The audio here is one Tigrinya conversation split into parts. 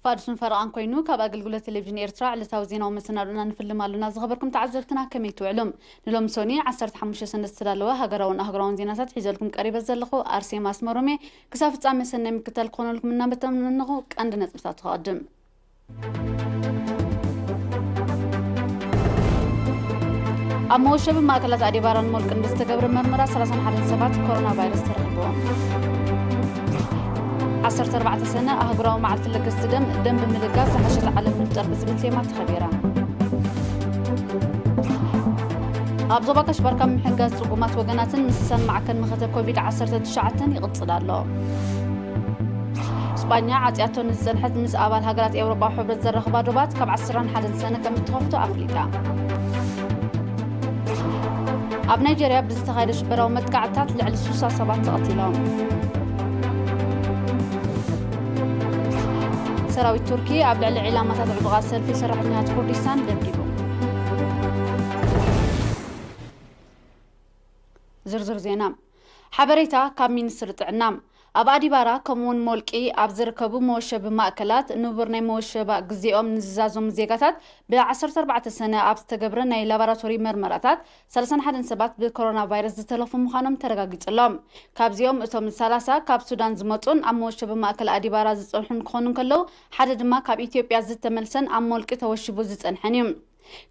ፋድሱን ፈረቓን ኮይኑ ካብ ኣገልግሎት ቴሌቪዥን ኤርትራ ዕለታዊ ዜናዊ መሰናዶና ንፍልም ኣሉና። ዝኸበርኩም ተዓዘብትና ከመይ ትውዕሉ? ንሎሚ ሶኒ ዓሰርተ ሓሙሽተ ሰነ ዝተዳለወ ሃገራውን ኣህጉራውን ዜናታት ሒዘልኩም ቀሪበ ዘለኹ ኣርሴማ ኣስመሮሜ። ክሳብ ፍጻሜ ሰናይ ምክታል ክኾነልኩም እናመተመነኹ ቀንዲ ነጥብታት ክቐድም። ኣብ መወሸቢ ማእከላት ኣዲባራን ሞልቅን ብዝተገብረ መርመራ ሰላሳን ሓደን ሰባት ኮሮና ቫይረስ ተረኺብዎም። ዓሰርተ ኣርባዕተ ሰነ ኣህጉራዊ መዓልቲ ለገስቲ ደም፣ ደም ብምልጋስ ዝሓሸት ዓለም ንፍጠር ብዝብል ቴማ ተኸቢራ። ኣብ ዞባ ጋሽ ባርካ ምሕጋዝ ጽጉማት ወገናትን ምስሳን ማዕከን መኸተ ኮቪድ ዓሰርተ ትሽዓተ ይቕጽል ኣሎ። ስጳኛ ዓጽያቶ ንዝጸንሐት ምስ ኣባል ሃገራት ኤውሮጳዊ ሕብረት ዘራኽባ ዶባት ካብ ዓሰርተ ሓደን ሰነ ከም እትኸፍቶ ኣፍሊጣ። ኣብ ናይጀርያ ብዝተኻየደ ሽበራዊ መጥቃዕትታት ልዕሊ ስሳ ሰባት ተቐቲሎም። ሰራዊት ቱርኪ ኣብ ልዕሊ ዒላማታት ዕጡቓት ሰልፊ ሰራሕተኛታት ኩርዲስታን ደብዲቡ። ዝርዝር ዜና። ሓበሬታ ካብ ሚኒስትሪ ጥዕና። ኣብ ኣዲባራ ከምኡውን ሞልቂ ኣብ ዝርከቡ መወሸቢ ማእከላት ንቡር ናይ መወሸባ ግዜኦም ንዝዛዘሙ ዜጋታት ብ ዓሰርተ ኣርባዕተ ሰነ ኣብ ዝተገብረ ናይ ላቦራቶሪ መርመራታት ሰላሳን ሓደን ሰባት ብኮሮና ቫይረስ ዝተለፉ ምዃኖም ተረጋጊጹሎም። ካብዚኦም እቶም ሰላሳ ካብ ሱዳን ዝመጹን ኣብ መወሸቢ ማእከል ኣዲባራ ዝጸንሑን ክኾኑ እንከለዉ፣ ሓደ ድማ ካብ ኢትዮጵያ ዝተመልሰን ኣብ ሞልቂ ተወሺቡ ዝጸንሐን እዩ።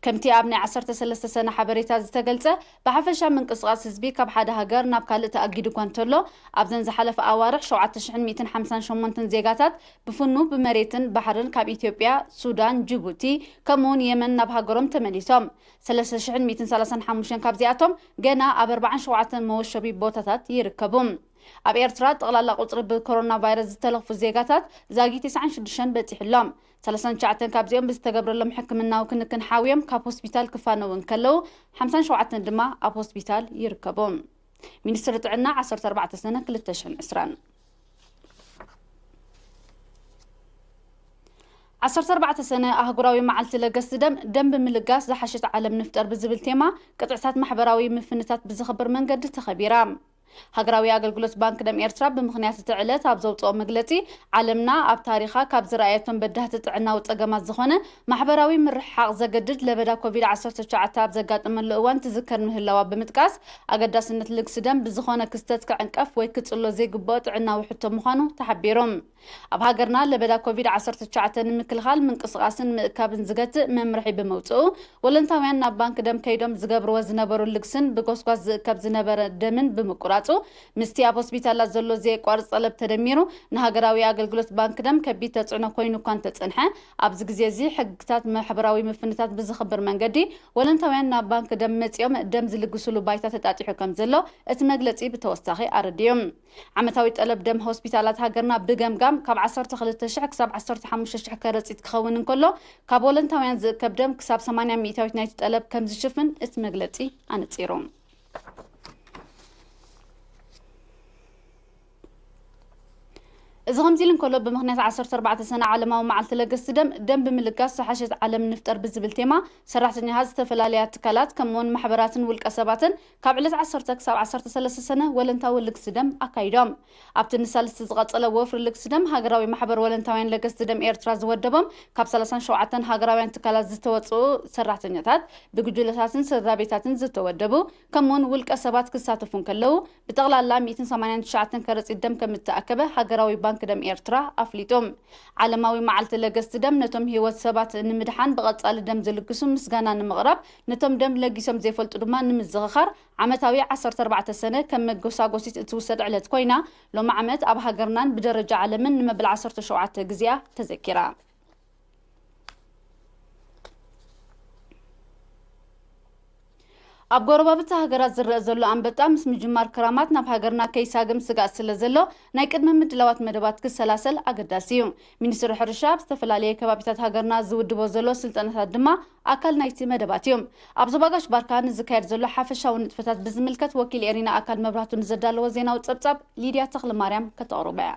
ከምቲ ኣብ ናይ ዓሰርተ ሰለስተ ሰነ ሓበሬታ ዝተገልጸ፣ ብሓፈሻ ምንቅስቓስ ህዝቢ ካብ ሓደ ሃገር ናብ ካልእ ተኣጊዱ እኳ እንተሎ፣ ኣብዘን ዝሓለፈ ኣዋርሕ ሸውዓተ ሽሕን ሚእትን ሓምሳን ሸሞንተን ዜጋታት ብፍኑ ብመሬትን ባሕርን ካብ ኢትዮጵያ፣ ሱዳን፣ ጅቡቲ፣ ከምኡውን የመን ናብ ሃገሮም ተመሊሶም። ሰለስተ ሽሕን ሚእትን ሰላሳን ሓሙሽተን ካብዚኣቶም ገና ኣብ ኣርባዓን ሸውዓተን መወሸቢ ቦታታት ይርከቡ። ኣብ ኤርትራ ጠቕላላ ቁጽሪ ብኮሮና ቫይረስ ዝተለኽፉ ዜጋታት ዛጊት ተስዓን ሽዱሽተን በጺሑ ኣሎ። ሰላሳን ትሽዓተን ካብዚኦም ብዝተገብረሎም ሕክምናዊ ክንክን ሓውዮም ካብ ሆስፒታል ክፋነዉ እንከለዉ፣ ሓምሳን ሸውዓተን ድማ ኣብ ሆስፒታል ይርከቡ። ሚኒስትሪ ጥዕና ዓሰርተ ኣርባዕተ ሰነ ክልተ ሽሕን ዕስራን። ዓሰርተ ኣርባዕተ ሰነ ኣህጉራዊ መዓልቲ ለገስቲ ደም፣ ደም ብምልጋስ ዝሓሸት ዓለም ንፍጠር ብዝብል ቴማ ቅጥዕታት ማሕበራዊ ምፍንታት ብዝኽብር መንገዲ ተኸቢራ። ሃገራዊ ኣገልግሎት ባንክ ደም ኤርትራ ብምኽንያት እቲ ዕለት ኣብ ዘውፅኦ መግለፂ፣ ዓለምና ኣብ ታሪኻ ካብ ዝረኣየቶም በዳህቲ ጥዕናዊ ፀገማት ዝኾነ ማሕበራዊ ምርሕሓቕ ዘገድድ ለበዳ ኮቪድ ዓሰርተ ትሽዓተ ኣብ ዘጋጠመሉ እዋን ትዝከር ምህላዋ ብምጥቃስ፣ ኣገዳስነት ልግሲ ደም ብዝኾነ ክስተት ክዕንቀፍ ወይ ክጽሎ ዘይግብኦ ጥዕናዊ ሕቶ ምዃኑ ተሓቢሩ። ኣብ ሃገርና ለበዳ ኮቪድ ዓሰርተ ትሽዓተ ንምክልኻል ምንቅስቓስን ምእካብን ዝገትእ መምርሒ ብምውፅኡ፣ ወለንታውያን ናብ ባንክ ደም ከይዶም ዝገብርዎ ዝነበሩ ልግስን ብጎስጓስ ዝእከብ ዝነበረ ደምን ብምቁራፁ፣ ምስቲ ኣብ ሆስፒታላት ዘሎ ዘየቋርፅ ጠለብ ተደሚሩ፣ ንሃገራዊ ኣገልግሎት ባንክ ደም ከቢድ ተፅዕኖ ኮይኑ እኳ እንተፀንሐ፣ ኣብዚ ግዜ እዚ ሕግታት ማሕበራዊ ምፍንታት ብዝኽብር መንገዲ ወለንታውያን ናብ ባንክ ደም መፂኦም ደም ዝልግስሉ ባይታ ተጣጢሑ ከም ዘሎ እቲ መግለፂ ብተወሳኺ ኣረዲኡ። ዓመታዊ ጠለብ ደም ሆስፒታላት ሃገርና ብገምጋም ካብ ዓሰርተ ክልተ ሽሕ ክሳብ ዓሰርተ ሓሙሽተ ሽሕ ከረጺት ክኸውን እንከሎ፣ ካብ ወለንታውያን ዝእከብ ደም ክሳብ ሰማንያ ሚእታዊት ናይቲ ጠለብ ከም ዝሽፍን እቲ መግለጺ ኣነጺሩ። እዚ ከምዚ ኢሉ እንከሎ፣ ብምኽንያት ዓሰርተ ኣርባዕተ ሰነ ዓለማዊ መዓልቲ ለገስቲ ደም፣ ደም ብምልጋስ ዝሓሸት ዓለም ንፍጠር ብዝብል ቴማ፣ ሰራሕተኛታት ዝተፈላለያ ትካላት፣ ከምኡውን ማሕበራትን ውልቀ ሰባትን ካብ ዕለት ዓሰርተ ክሳብ ዓሰርተ ሰለስተ ሰነ ወለንታዊ ልግሲ ደም ኣካይዶም። ኣብቲ ንሳልስቲ ዝቐጸለ ወፍሪ ልግሲ ደም፣ ሃገራዊ ማሕበር ወለንታውያን ለገስቲ ደም ኤርትራ ዝወደቦም ካብ ሰላሳን ሸውዓተን ሃገራውያን ትካላት ዝተወጽኡ ሰራሕተኛታት፣ ብጉጅለታትን ስድራ ቤታትን ዝተወደቡ፣ ከምኡውን ውልቀ ሰባት ክሳተፉ እንከለዉ፣ ብጠቕላላ ሚእትን ሰማንያን ትሽዓተን ከረጺት ደም ከም እተኣከበ ሃገራዊ ባንክ ደም ኤርትራ ኣፍሊጡ። ዓለማዊ መዓልቲ ለገስቲ ደም ነቶም ህይወት ሰባት ንምድሓን ብቐጻሊ ደም ዝልግሱ ምስጋና ንምቕራብ፣ ነቶም ደም ለጊሶም ዘይፈልጡ ድማ ንምዝኽኻር፣ ዓመታዊ ዓሰርተ ኣርባዕተ ሰነ ከም መጎሳጎሲት እትውሰድ ዕለት ኮይና፣ ሎሚ ዓመት ኣብ ሃገርናን ብደረጃ ዓለምን ንመበል ዓሰርተ ሸውዓተ ግዜኣ ተዘኪራ። ኣብ ጎረባብቲ ሃገራት ዝረአ ዘሎ ኣንበጣ ምስ ምጅማር ክራማት ናብ ሃገርና ከይሳገም ስጋእ ስለ ዘሎ፣ ናይ ቅድመ ምድላዋት መደባት ክሰላሰል ኣገዳሲ እዩ። ሚኒስትሪ ሕርሻ ኣብ ዝተፈላለየ ከባቢታት ሃገርና ዝውድቦ ዘሎ ስልጠናታት ድማ ኣካል ናይቲ መደባት እዩ። ኣብ ዞባ ጋሽ ባርካ ንዝካየድ ዘሎ ሓፈሻዊ ንጥፈታት ብዝምልከት ወኪል ኤሪና ኣካል መብራህቱ ንዘዳለዎ ዜናዊ ጸብጻብ ሊድያ ተኽለማርያም ከተቕርቦ እያ።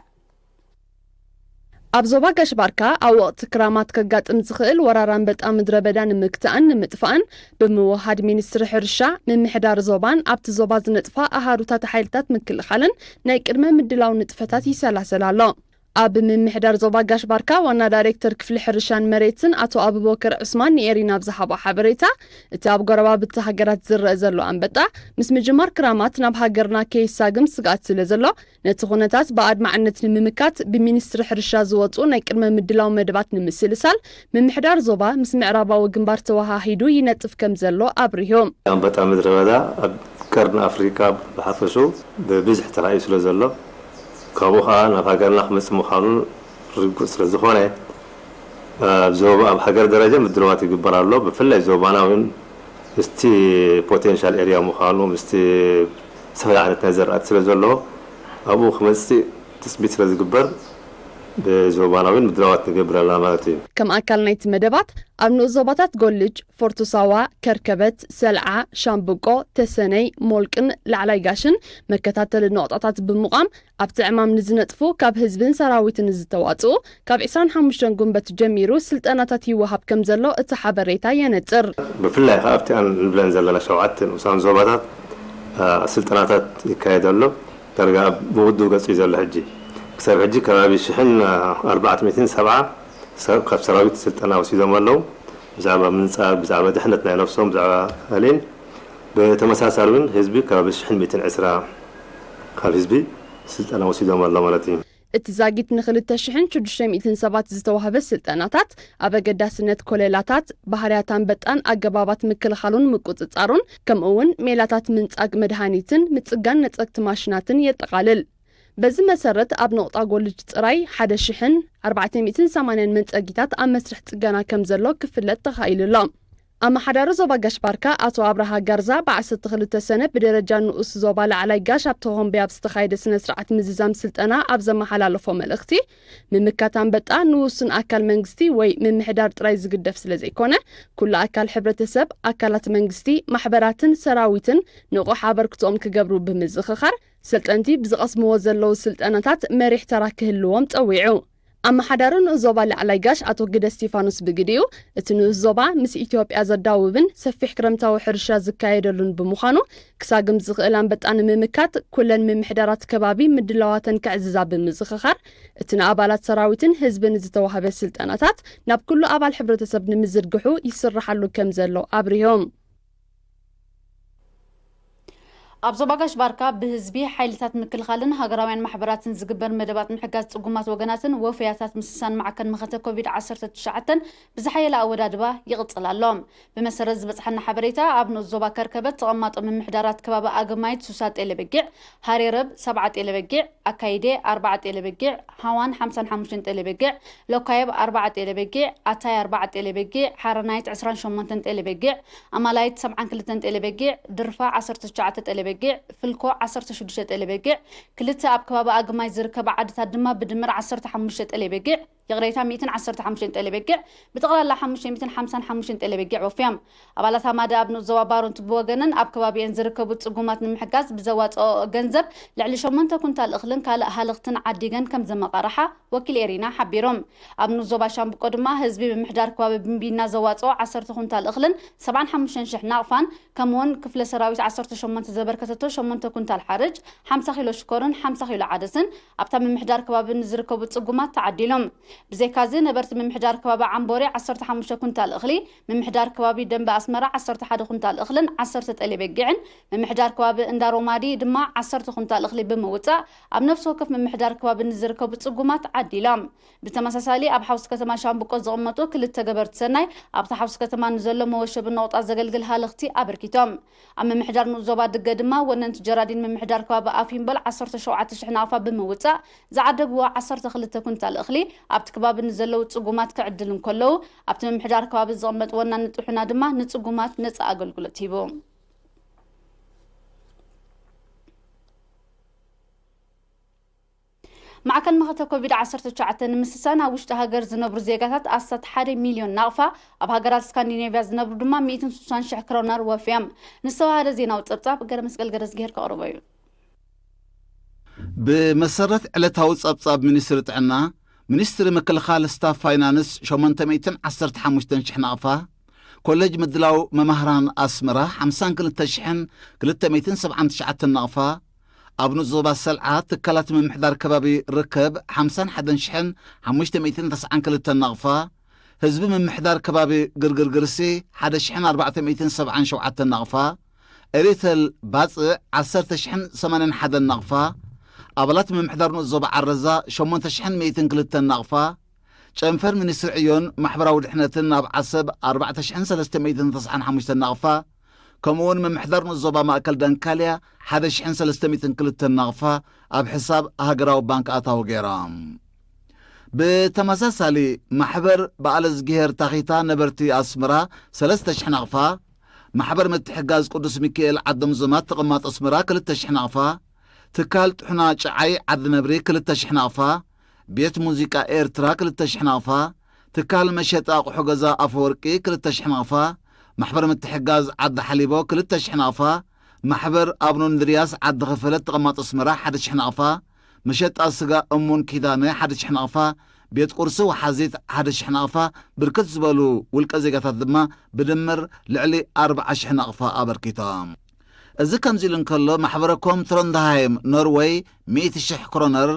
ኣብ ዞባ ጋሽ ባርካ ኣብ ወቕቲ ክራማት ከጋጥም ዝኽእል ወራር ኣንበጣ ምድረ በዳ ንምክትኣን ንምጥፋእን ብምውሃድ ሚኒስትሪ ሕርሻ፣ ምምሕዳር ዞባን ኣብቲ ዞባ ዝነጥፋ ኣሃዱታት ሓይልታት ምክልኻልን ናይ ቅድመ ምድላው ንጥፈታት ይሰላሰል ኣሎ። ኣብ ምምሕዳር ዞባ ጋሽ ባርካ ዋና ዳይሬክተር ክፍሊ ሕርሻን መሬትን ኣቶ ኣቡበከር ዑስማን ንኤሪና ኣብ ዝሃቦ ሓበሬታ፣ እቲ ኣብ ጎረባብቲ ሃገራት ዝረአ ዘሎ ኣንበጣ ምስ ምጅማር ክራማት ናብ ሃገርና ከይሳግም ስግኣት ስለ ዘሎ፣ ነቲ ኩነታት ብኣድማዕነት ንምምካት ብሚኒስትሪ ሕርሻ ዝወፁ ናይ ቅድመ ምድላው መደባት ንምስልሳል ምምሕዳር ዞባ ምስ ምዕራባዊ ግንባር ተወሃሂዱ ይነጥፍ ከም ዘሎ ኣብሪሁ። ኣንበጣ ምድረ በዳ ኣብ ቀርኒ ኣፍሪካ ብሓፈሹ ብብዝሒ ተራእዩ ስለ ዘሎ፣ ካብኡ ከዓ ናብ ሃገርና ክመፅእ ምዃኑ ርጉፅ ስለ ዝኾነ፣ ኣብ ዞባ፣ ኣብ ሃገር ደረጃ ምድላዋት ይግበር ኣሎ። ብፍላይ ዞባና እውን ምስቲ ፖቴንሻል ኤሪያ ምዃኑ፣ ምስቲ ዝተፈላለዩ ዓይነት ናይ ዘራእቲ ስለ ዘለዎ፣ ኣብኡ ክመፅእ ትፅቢት ስለ ዝግበር፣ ብዞባና እውን ምድላዋት ንገብር ኣለና ማለት እዩ። ከም ኣካል ናይቲ መደባት፣ ኣብ ንኡስ ዞባታት ጎልጅ፣ ፎርቶ ሳዋ፣ ከርከበት፣ ሰልዓ፣ ሻምብቆ፣ ተሰነይ፣ ሞልቅን ላዕላይ ጋሽን መከታተሊ ነቑጣታት ብምቋም፣ ኣብቲ ዕማም ንዝነጥፉ ካብ ህዝብን ሰራዊትን ዝተዋፅኡ፣ ካብ ዕስራን ሓሙሽተን ጉንበት ጀሚሩ ስልጠናታት ይወሃብ ከም ዘሎ እቲ ሓበሬታ የነፅር። ብፍላይ ከዓ ኣብቲ ንብለን ዘለና ሸውዓተ ንኡሳን ዞባታት፣ አ፣ ስልጠናታት ይካየድ ኣሎ። ዳርጋ ኣብ ምውድኡ ገፁ እዩ ዘሎ። ሕጂ ክሳብ ሕጂ ከባቢ ሽሕን ኣርባዕተ ሚእትን ሰብዓ ሰብ ካብ ሰራዊት ስልጠና ወሲዶም ኣለዉ። ብዛዕባ ምንጻር፣ ብዛዕባ ድሕነት ናይ ነፍሶም፣ ብዛዕባ ካልእን። ብተመሳሳሊ እውን ህዝቢ ከባቢ ሽሕን ሚእትን ዕስራ ካብ ህዝቢ ስልጠና ወሲዶም ኣሎ ማለት እዩ። እቲ ዛጊት ንክልተ ሽሕን ሽዱሽተ ሚእትን ሰባት ዝተዋህበ ስልጠናታት ኣብ ኣገዳስነት ኮለላታት፣ ባህርያት ኣንበጣን ኣገባባት ምክልኻሉን ምቁጽጻሩን፣ ከምኡ እውን ሜላታት ምንጻግ መድሃኒትን ምጽጋን ነጸግቲ ማሽናትን የጠቓልል። በዚ መሰረት ኣብ ነቑጣ ጎልጅ ጥራይ ሓደ ሽሕን ኣርባዕተ ሚእትን ሰማንያን መንጸጊታት ኣብ መስርሕ ጽገና ከም ዘሎ ክፍለጥ ተኻኢሉ ኣሎ። ኣመሓዳሪ ዞባ ጋሽ ባርካ ኣቶ ኣብርሃ ጋርዛ ብዓሰርተ ክልተ ሰነ ብደረጃ ንኡስ ዞባ ላዕላይ ጋሽ ኣብ ተኾምቢ ኣብ ዝተኻየደ ስነ ስርዓት ምዝዛም ስልጠና ኣብ ዘመሓላለፎ መልእኽቲ፣ ምምካት ኣንበጣ ንውሱን ኣካል መንግስቲ ወይ ምምሕዳር ጥራይ ዝግደፍ ስለ ዘይኮነ፣ ኩሉ ኣካል ሕብረተሰብ፣ ኣካላት መንግስቲ፣ ማሕበራትን ሰራዊትን ንቑሕ ኣበርክቶኦም ክገብሩ ብምዝኽኻር፣ ሰልጠንቲ ብዝቐስምዎ ዘለዉ ስልጠናታት መሪሕ ተራ ክህልዎም ጸዊዑ። ኣመሓዳሪ ንኡስ ዞባ ላዕላይ ጋሽ ኣቶ ግደ እስቲፋኖስ ብግዲኡ፣ እቲ ንኡስ ዞባ ምስ ኢትዮጵያ ዘዳውብን ሰፊሕ ክረምታዊ ሕርሻ ዝካየደሉን ብምዃኑ፣ ክሳግም ዝኽእል ኣንበጣ ንምምካት ኩለን ምምሕዳራት ከባቢ ምድላዋተን ከዕዝዛ ብምዝኽኻር፣ እቲ ንኣባላት ሰራዊትን ህዝብን ዝተዋህበ ስልጠናታት ናብ ኩሉ ኣባል ሕብረተሰብ ንምዝርግሑ ይስርሓሉ ከም ዘሎ ኣብሪሆም። ኣብ ዞባ ጋሽ ባርካ ብህዝቢ፣ ሓይልታት ምክልኻልን ሃገራውያን ማሕበራትን ዝግበር መደባት ምሕጋዝ ጽጉማት ወገናትን ወፈያታት ምስሳን ማዕከን መኸተ ኮቪድ ዓሰርተ ትሽዓተ ብዝሓየለ ኣወዳድባ ይቕጽል ኣሎ። ብመሰረት ዝበጽሓና ሓበሬታ፣ ኣብ ንኡስ ዞባ ከርከበት ተቐማጦ ምምሕዳራት ከባቢ ኣገማይት ሱሳ ጤለ በጊዕ፣ ሃሬረብ ሰብዓ ጤለ በጊዕ፣ ኣካይዴ ኣርባዓ ጤለ በጊዕ፣ ሃዋን ሓምሳን ሓሙሽተን ጤለ በጊዕ፣ ሎካየብ ኣርባዓ ጤለ በጊዕ፣ ኣታይ ኣርባዓ ጤለ በጊዕ፣ ሓረናይት ዕስራን ሸሞንተን ጤለ በጊዕ፣ ኣማላይት ሰብዓን ክልተን ጤለ በጊዕ፣ ድርፋ ዓሰርተ ትሽዓተ ጤለ በጊዕ፣ ፍልኮ ዓሰርተ ሽዱሽተ ጤለ በጊዕ፣ ክልተ ኣብ ከባቢ ኣግማይ ዝርከባ ዓድታት ድማ ብድምር ዓሰርተ ሓሙሽተ ጤለ በጊዕ፣ ይቕሬታ፣ ሚእትን ዓሰርተ ሓሙሽተን ጤለ በጊዕ፣ ብጠቕላላ ሓሙሽተ ሚእትን ሓምሳን ሓሙሽተን ጤለ በጊዕ ወፍዮም። ኣባላት ሃማደ ኣብ ንኡስ ዞባ ባሮንት ብወገነን ኣብ ከባቢኤን ዝርከቡ ጽጉማት ንምሕጋዝ ብዘዋጽኦ ገንዘብ ልዕሊ ሸሞንተ ኩንታል እኽልን ካልእ ሃለኽትን ዓዲገን ከም ዘመቓርሓ ወኪል ኤሪና ሓቢሮም። ኣብ ንኡስ ዞባ ሻምብቆ ድማ ህዝቢ ምምሕዳር ከባቢ ብምቢና ዘዋጽኦ ዓሰርተ ኩንታል እኽልን ሰብዓን ሓሙሽተን ሽሕ ናቕፋን፣ ከምኡውን ክፍለ ሰራዊት ዓሰርተ ሸሞንተ ዘበርከተቶ ሸሞንተ ኩንታል ሓርጭ፣ ሓምሳ ኪሎ ሽኮርን ሓምሳ ኪሎ ዓደስን ኣብታ ምምሕዳር ከባቢ ንዝርከቡ ጽጉማት ተዓዲሎም። ብዘይካዚ ነበርቲ ምምሕዳር ከባቢ ዓምቦሪ ዓሰርተ ሓሙሽተ ኩንታል እኽሊ፣ ምምሕዳር ከባቢ ደንበ ኣስመራ ዓሰርተ ሓደ ኩንታል እኽልን ዓሰርተ ጤለ በጊዕን፣ ምምሕዳር ከባቢ እንዳ ሮማዲ ድማ ዓሰርተ ኩንታል እኽሊ ብምውጻእ ኣብ ነፍሲ ወከፍ ምምሕዳር ከባቢ ንዝርከቡ ጽጉማት ዓዲሎም። ብተመሳሳሊ ኣብ ሓውሲ ከተማ ሻምብቆ ዝቕመጡ ክልተ ገበርቲ ሰናይ ኣብቲ ሓውሲ ከተማ ንዘሎ መወሸቢ ነቑጣ ዘገልግል ሃለኽቲ ኣበርኪቶም። ኣብ ምምሕዳር ንኡስ ዞባ ድገ ድማ ወነንቲ ጀራዲን ምምሕዳር ከባቢ ኣፊምበል ዓሰርተ ሸውዓተ ሽሕ ናቕፋ ብምውጻእ ዝዓደግዎ ዓሰርተ ክልተ ኩንታል እኽሊ ኣብቲ ከባቢ ንዘለዉ ጽጉማት ክዕድል እንከለዉ፣ ኣብቲ ምምሕዳር ከባቢ ዝቕመጥ ወናኒ ጥሑና ድማ ንጽጉማት ነጻ ኣገልግሎት ሂቡ። ማዕከን መኸተ ኮቪድ ዓሰርተ ትሽዓተ ንምስሳን ኣብ ውሽጢ ሃገር ዝነብሩ ዜጋታት ኣስታት ሓደ ሚልዮን ናቕፋ፣ ኣብ ሃገራት ስካንዲኔቭያ ዝነብሩ ድማ ሚእትን ስሳን ሽሕ ክሮነር ወፍዮም። ንዝተዋሃደ ዜናዊ ጸብጻብ ገረ መስቀል ገረዝግሄር ከቕርቦ እዩ። ብመሰረት ዕለታዊ ጸብጻብ ሚኒስትሪ ጥዕና፣ ሚኒስትሪ ምክልኻል ስታፍ ፋይናንስ ሸሞንተ ሚእትን ዓሰርተ ሓሙሽተን ሽሕ ናቕፋ፣ ኮሌጅ ምድላው መማህራን ኣስመራ ሓምሳን ክልተ ሽሕን ክልተ ሚእትን ሰብዓን ትሽዓተን ናቕፋ፣ ኣብ ንኡስ ዞባ ሰልዓ ትካላት ምምሕዳር ከባቢ ርከብ ሓምሳን ሓደን ሽሕን ሓሙሽተ ሚእትን ተስዓን ክልተን ናቕፋ፣ ህዝቢ ምምሕዳር ከባቢ ግርግር ግርሲ ሓደ ሽሕን ኣርባዕተ ሚእትን ሰብዓን ሸውዓተን ናቕፋ፣ ኤሪተል ባጽዕ ዓሰርተ ሽሕን ሰማንያን ሓደን ናቕፋ፣ ኣባላት ምምሕዳር ንኡስ ዞባ ዓረዛ ሸሞንተ ሽሕን ሚእትን ክልተን ናቕፋ፣ ጨንፈር ሚኒስትሪ ዕዮን ማሕበራዊ ድሕነትን ኣብ ዓሰብ ኣርባዕተ ሽሕን ሰለስተ ሚእትን ተስዓን ሓሙሽተን ናቕፋ፣ ከምኡ እውን ምምሕዳር ንኡስ ዞባ ማእከል ደንካልያ ሓደ ሽሕን ሰለስተ ሚእትን ክልተን ናቕፋ ኣብ ሕሳብ ሃገራዊ ባንክ ኣታዊ ገይሮም። ብተመሳሳሊ፣ ማሕበር በዓለዝግሄር ታኺታ ነበርቲ ኣስመራ ሰለስተ ሽሕ ናቕፋ፣ ማሕበር ምትሕጋዝ ቅዱስ ሚካኤል ዓዶም ዘማት ተቐማጦ ኣስመራ ክልተ ሽሕ ናቕፋ፣ ትካል ጥሑና ጨዓይ ዓዲ ነብሪ ክልተ ሽሕ ናቕፋ፣ ቤት ሙዚቃ ኤርትራ ክልተ ሽሕ ናቕፋ፣ ትካል መሸጢ ኣቑሑ ገዛ ኣፈወርቂ ክልተ ሽሕ ናቕፋ፣ ማሕበር ምትሕጋዝ ዓዲ ሓሊቦ ክልተ ሽሕ ናቕፋ፣ ማሕበር ኣብኑ እንድርያስ ዓዲ ኸፈለት ተቐማጦ ኣስመራ ሓደ ሽሕ ናቕፋ፣ መሸጣ ስጋ እሙን ኪዳነ ሓደ ሽሕ ናቕፋ፣ ቤት ቁርሲ ወሓዚት ሓደ ሽሕ ናቕፋ፣ ብርክት ዝበሉ ውልቀ ዜጋታት ድማ ብድምር ልዕሊ ኣርብዓ ሽሕ ናቕፋ ኣበርኪቶም። እዚ ከምዚ ኢሉ እንከሎ፣ ማሕበረኮም ትሮንድሃይም ኖርወይ ሚእቲ ሽሕ ክሮነር፣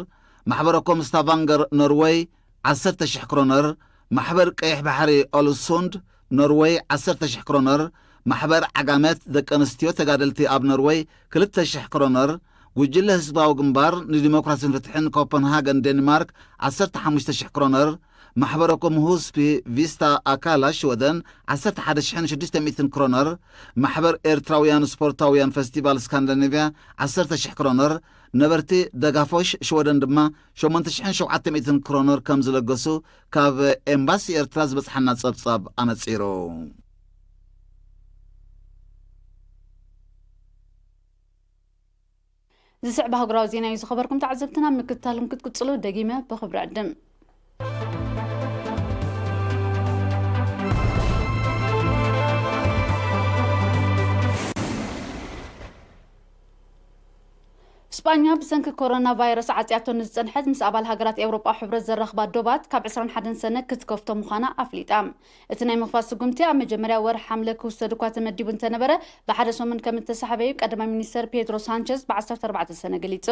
ማሕበረኮም ስታቫንገር ኖርወይ ዓሰርተ ሽሕ ክሮነር፣ ማሕበር ቀይሕ ባሕሪ ኦሉሱንድ ኖርወይ ዓሰርተ ሽሕ ክሮነር፣ ማሕበር ዓጋመት ደቂ ኣንስትዮ ተጋደልቲ ኣብ ኖርወይ ክልተ ሽሕ ክሮነር፣ ጉጅለ ህዝባዊ ግንባር ንዲሞክራሲን ፍትሕን ኮፐንሃገን ዴንማርክ ዓሰርተ ሓሙሽተ ሽሕ ክሮነር፣ ማሕበረኮም ሁስፒ ቪስታ ኣካላ ሽወደን ዓሰርተ ሓደ ሽሕን ሽዱሽተ ሚእትን ክሮነር፣ ማሕበር ኤርትራውያን ስፖርታውያን ፈስቲቫል ስካንዲኔቭያ ዓሰርተ ሽሕ ክሮነር፣ ነበርቲ ደጋፎሽ ሽወደን ድማ ሸሞንተ ሽሕን ሸውዓተ ሚእትን ክሮነር ከም ዝለገሱ ካብ ኤምባሲ ኤርትራ ዝበጽሓና ጸብጻብ ኣነጺሩ። ዝስዕብ ኣህጉራዊ ዜና እዩ። ዝኸበርኩም ተዓዘብትና፣ ምክትታልኩም ክትቅጽሉ ደጊመ ብኽብሪ ዕድም። ስጳኛ ብሰንኪ ኮሮና ቫይረስ ዓጽያቶ ንዝጸንሐት ምስ ኣባል ሃገራት ኤውሮጳ ሕብረት ዘራኽባ ዶባት ካብ ዕስራን ሓደን ሰነ ክትከፍቶ ምዃና ኣፍሊጣ። እቲ ናይ ምኽፋት ስጉምቲ ኣብ መጀመርያ ወርሒ ሓምለ ክውሰድ እኳ ተመዲቡ እንተነበረ፣ ብሓደ ሰሙን ከም እተሳሕበ እዩ ቀዳማይ ሚኒስተር ፔድሮ ሳንቸዝ ብዓሰርተ ኣርባዕተ ሰነ ገሊጹ።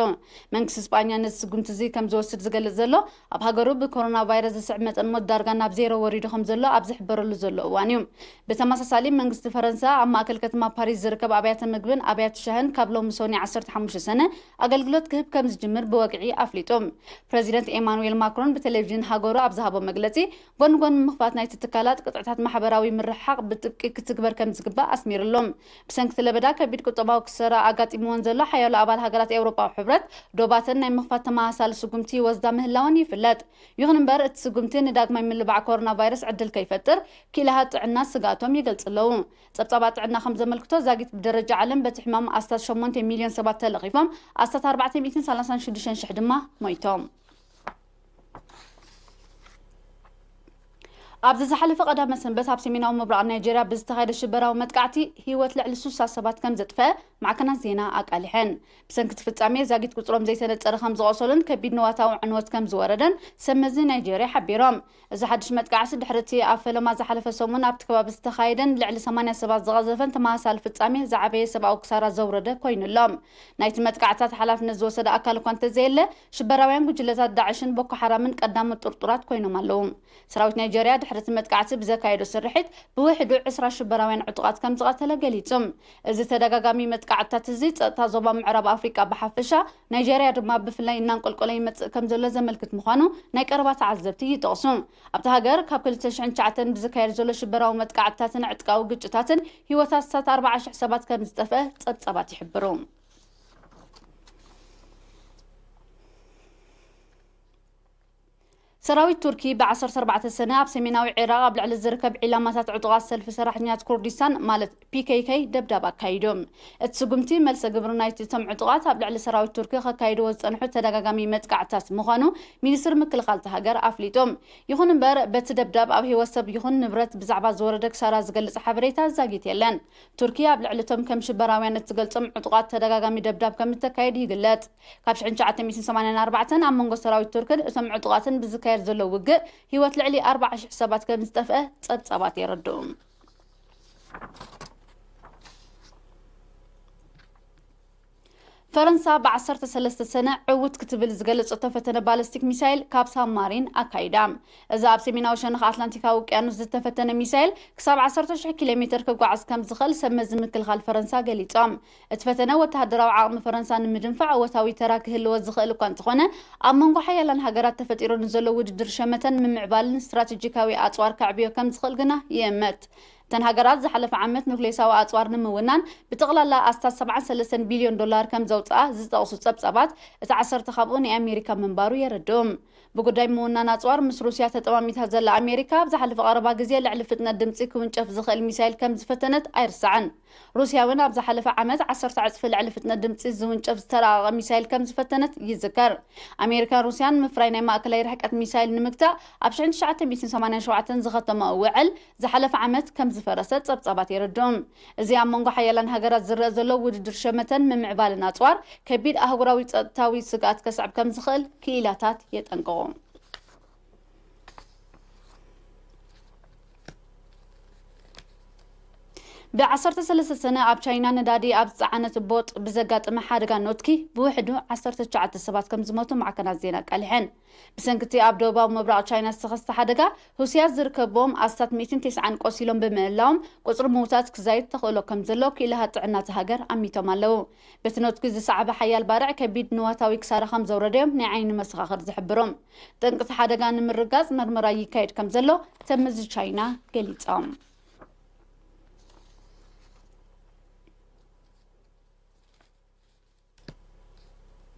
መንግስቲ ስጳኛ ነዚ ስጉምቲ እዚ ከም ዝወስድ ዝገልጽ ዘሎ፣ ኣብ ሃገሩ ብኮሮና ቫይረስ ዝስዕብ መጠን ሞት ዳርጋ ናብ ዜሮ ወሪዱ ከም ዘሎ ኣብ ዝሕበረሉ ዘሎ እዋን እዩ። ብተመሳሳሊ፣ መንግስቲ ፈረንሳ ኣብ ማእከል ከተማ ፓሪስ ዝርከብ ኣብያተ ምግብን ኣብያተ ሻህን ካብ ሎሚ ሰኑይ ዓሰርተ ሓሙሽተ ሰነ ኣገልግሎት ክህብ ከም ዝጅምር ብወግዒ ኣፍሊጡ። ፕረዚደንት ኤማኑኤል ማክሮን ብቴሌቪዥን ሃገሩ ኣብ ዝሃቦ መግለጺ፣ ጎኒ ጎኒ ምኽፋት ናይቲ ትካላት፣ ቅጥዕታት ማሕበራዊ ምርሕሓቕ ብጥብቂ ክትግበር ከም ዝግባእ ኣስሚሩሎም። ብሰንኪ እቲ ለበዳ ከቢድ ቁጠባዊ ክሰራ ኣጋጢምወን ዘሎ ሓያሎ ኣባል ሃገራት ኤውሮጳዊ ሕብረት፣ ዶባተን ናይ ምኽፋት ተመሳሳሊ ስጉምቲ ይወስዳ ምህላወን ይፍለጥ። ይኹን እምበር፣ እቲ ስጉምቲ ንዳግማይ ምልባዕ ኮሮና ቫይረስ ዕድል ከይፈጥር፣ ክኢላታት ጥዕና ስግኣቶም ይገልጹ ኣለዉ። ጸብጻባት ጥዕና ከም ዘመልክቶ፣ ዛጊት ብደረጃ ዓለም በቲ ሕማም ኣስታት ሸሞንተ ሚልዮን ሰባት ተለኺፎም፣ ኣስታት ኣርባዕተ ሚእትን ሰላሳን ሽዱሽተን ሽሕ ድማ ሞይቶም። ኣብዚ ዝሓለፈ ቀዳመ ሰንበት ኣብ ሰሜናዊ ምብራቕ ናይጄርያ ብዝተኻየደ ሽበራዊ መጥቃዕቲ ህይወት ልዕሊ ስሳ ሰባት ከም ዘጥፈአ ማዕከናት ዜና ኣቃሊሐን። ብሰንኪ እቲ ፍጻሜ ዛጊት ቁጽሮም ዘይተነጸረ ከም ዝቖሰሉን ከቢድ ንዋታዊ ዕንወት ከም ዝወረደን ሰብ መዚ ናይጄርያ ሓቢሮም። እዚ ሓድሽ መጥቃዕቲ ድሕሪ እቲ ኣብ ፈለማ ዝሓለፈ ሰሙን ኣብቲ ከባቢ ዝተኻየደን ልዕሊ ሰማንያ ሰባት ዝቐዘፈን ተመሳሳሊ ፍጻሜ ዝዓበየ ሰብኣዊ ክሳራ ዘውረደ ኮይኑ ኣሎ። ናይቲ መጥቃዕትታት ሓላፍነት ዝወሰደ ኣካል እኳ እንተዘየለ፣ ሽበራውያን ጉጅለታት ዳዕሽን ቦኮ ሓራምን ቀዳሞት ጥርጡራት ኮይኖም ኣለዉ። ሰራዊት ናይጀርያ ድሕሪ እቲ መጥቃዕቲ ብዘካየዶ ስርሒት ብውሕዱ ዕስራ ሽበራውያን ዕጡቓት ከም ዝቐተለ ገሊጹ። እዚ ተደጋጋሚ መጥቃዕትታት እዚ ጸጥታ ዞባ ምዕራብ ኣፍሪቃ ብሓፈሻ፣ ናይጀርያ ድማ ብፍላይ እናንቆልቆለ ይመጽእ ከም ዘሎ ዘመልክት ምዃኑ ናይ ቀረባ ተዓዘብቲ ይጠቕሱ። ኣብታ ሃገር ካብ ክልተ ሽሕን ትሽዓተን ብዝካየድ ዘሎ ሽበራዊ መጥቃዕትታትን ዕጥቃዊ ግጭታትን ህይወት ኣስታት ኣርባዓ ሽሕ ሰባት ከም ዝጠፍአ ጸብጻባት ይሕብሩ። ሰራዊት ቱርኪ ብ ዓሰርተ ኣርባዕተ ሰነ ኣብ ሰሜናዊ ዒራቕ ኣብ ልዕሊ ዝርከብ ዒላማታት ዕጡቓት ሰልፊ ሰራሕተኛታት ኩርዲስታን ማለት ፒ ኬ ኬ ደብዳብ ኣካይዱ። እቲ ስጉምቲ መልሰ ግብሪ ናይቲ እቶም ዕጡቓት ኣብ ልዕሊ ሰራዊት ቱርኪ ከካይድዎ ዝጸንሑ ተደጋጋሚ መጥቃዕትታት ምዃኑ ሚኒስትሪ ምክልኻል እታ ሃገር ኣፍሊጡ። ይኹን እምበር፣ በቲ ደብዳብ ኣብ ህይወት ሰብ ይኹን ንብረት ብዛዕባ ዝወረደ ክሳራ ዝገልጽ ሓበሬታ ዛጊት የለን። ቱርኪ ኣብ ልዕሊ እቶም ከም ሽበራውያን እትገልጾም ዕጡቓት ተደጋጋሚ ደብዳብ ከም እተካየድ ይግለጽ። ካብ ሽሕን ትሽዓተ ሚእትን ሰማንያን ኣርባዕተን ኣብ መንጎ ሰራዊት ቱርክን እቶም ዕጡቓትን ብዝካየድ ዘሎ ውግእ፣ ህይወት ልዕሊ ኣርባዓ ሽሕ ሰባት ከም ዝጠፍአ ጸብጻባት የረድኡ። ፈረንሳ ብ ዓሰርተ ሰለስተ ሰነ ዕውት ክትብል ዝገለጸቶ ፈተነ ባለስቲክ ሚሳይል ካብ ሳብማሪን ኣካይዳ። እዚ ኣብ ሰሜናዊ ሸነኽ ኣትላንቲካዊ ውቅያኖስ ዝተፈተነ ሚሳይል ክሳብ ዓሰርተ ሽሕ ኪሎ ሜትር ክጓዓዝ ከም ዝኽእል ሰብ መዚ ምክልኻል ፈረንሳ ገሊጾም። እቲ ፈተነ ወተሃደራዊ ዓቕሚ ፈረንሳ ንምድንፋዕ እወታዊ ተራ ክህልዎ ዝኽእል እኳ እንተኾነ፣ ኣብ መንጎ ሓያላን ሃገራት ተፈጢሩ ንዘሎ ውድድር ሸመተን ምምዕባልን ስትራቴጂካዊ ኣጽዋር ከዕብዮ ከም ዝኽእል ግና ይእመት። እተን ሃገራት ዝሓለፈ ዓመት ኑክሌሳዊ ኣጽዋር ንምውናን ብጠቕላላ ኣስታት ሰብዓን ሰለስተን ቢልዮን ዶላር ከም ዘውጽኣ ዝጠቕሱ ጸብጻባት፣ እቲ ዓሰርተ ካብኡ ናይ ኣሜሪካ ምንባሩ የረድኡ። ብጉዳይ ምውናን ኣጽዋር ምስ ሩስያ ተጠማሚታ ዘላ ኣሜሪካ፣ ኣብ ዝሓለፈ ቀረባ ግዜ ልዕሊ ፍጥነት ድምጺ ክውንጨፍ ዝኽእል ሚሳይል ከም ዝፈተነት ኣይርሳዕን። ሩስያ እውን ኣብ ዝሓለፈ ዓመት ዓሰርተ ዕጽፊ ልዕሊ ፍጥነት ድምጺ ዝውንጨፍ ዝተራቐቐ ሚሳይል ከም ዝፈተነት ይዝከር። ኣሜሪካን ሩስያን ምፍራይ ናይ ማእከላይ ርሕቀት ሚሳይል ንምግታእ ኣብ ሽሕን ትሽዓተ ሚእትን ሰማንያን ሸውዓተን ዝኸተመኦ ውዕል ዝሓለፈ ዓመት ከም ዝፈረሰ ጸብጻባት የረድኡ። እዚ ኣብ መንጎ ሓያላን ሃገራት ዝረአ ዘሎ ውድድር ሸመተን ምምዕባልን ኣጽዋር ከቢድ ኣህጉራዊ ጸጥታዊ ስግኣት ከስዕብ ከም ዝኽእል ክኢላታት የጠንቅቑ። ብ ዓሰርተ ሰለስተ ሰነ ኣብ ቻይና ነዳዲ ኣብ ዝጸዓነት ቦጥ ብዘጋጠመ ሓደጋ ኖትኪ ብውሕዱ ዓሰርተ ትሽዓተ ሰባት ከም ዝሞቱ ማዕከናት ዜና ኣቃሊሐን። ብሰንክቲ ኣብ ደቡባዊ ምብራቕ ቻይና ዝተኸስተ ሓደጋ፣ ህውስያት ዝርከብዎም ኣስታት ሚእትን ተስዓን ቆሲሎም ብምህላዎም፣ ቁጽሪ ምዉታት ክዛይድ ተኽእሎ ከም ዘሎ ክኢላታት ጥዕና እታ ሃገር ኣሚቶም ኣለዉ። በቲ ኖትኪ ዝሰዓበ ሓያል ባርዕ ከቢድ ንዋታዊ ክሳራ ከም ዘውረደዮም ናይ ዓይኒ መሰኻኽር ዝሕብሩ። ጠንቂ እቲ ሓደጋ ንምርጋጽ መርመራ ይካየድ ከም ዘሎ ሰብ መዚ ቻይና ገሊጾም።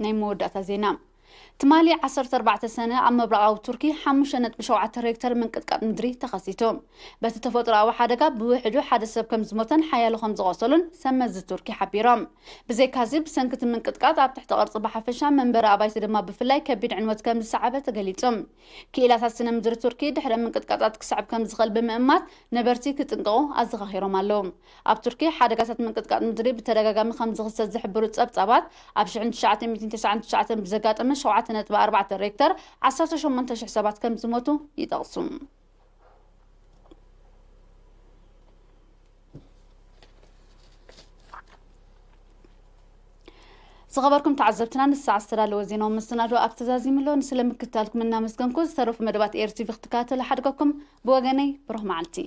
ናይ መወዳእታ ዜና። ትማሊ ዓሰርተ ኣርባዕተ ሰነ ኣብ ምብራቓዊ ቱርኪ ሓሙሽተ ነጥቢ ሸውዓተ ሬክተር ምንቅጥቃጥ ምድሪ ተኸሲቱ። በቲ ተፈጥሮኣዊ ሓደጋ ብውሕዱ ሓደ ሰብ ከም ዝሞተን ሓያሎ ከም ዝቖሰሉን ሰብ መዚ ቱርኪ ሓቢሮም። ብዘይካዚ፣ ብሰንኪ እቲ ምንቅጥቃጥ ኣብ ትሕቲ ቅርጺ ብሓፈሻ፣ መንበሪ ኣባይቲ ድማ ብፍላይ ከቢድ ዕንወት ከም ዝሰዓበ ተገሊጹ። ክኢላታት ስነ ምድሪ ቱርኪ ድሕሪ ምንቅጥቃጣት ክስዕብ ከም ዝኽእል ብምእማት፣ ነበርቲ ክጥንቀቑ ኣዘኻኺሮም ኣለዉ። ኣብ ቱርኪ ሓደጋታት ምንቅጥቃጥ ምድሪ ብተደጋጋሚ ከም ዝኽሰት ዝሕብሩ ጸብጻባት፣ ኣብ ሽሕን ትሽዓተ ሚእትን ተስዓን ትሽዓተን ብዘጋጠመ ሸውዓተ ነጥቢ ኣርባዕተ ሬክተር ዓሰርተ ሸሞንተ ሽሕ ሰባት ከም ዝሞቱ ይጠቕሱ። ዝኸበርኩም ተዓዘብትና፣ ንሰዓት ዝተዳለወ ዜናዊ መሰናዶ ኣብ ተዛዚሙ ኣሎ። ንስለ ምክትታልኩም እናመስገንኩ፣ ዝተረፉ መደባት ኤር ቲቪ ክትከታተሉ ሓድገኩም። ብወገነይ ብሩኽ መዓልቲ።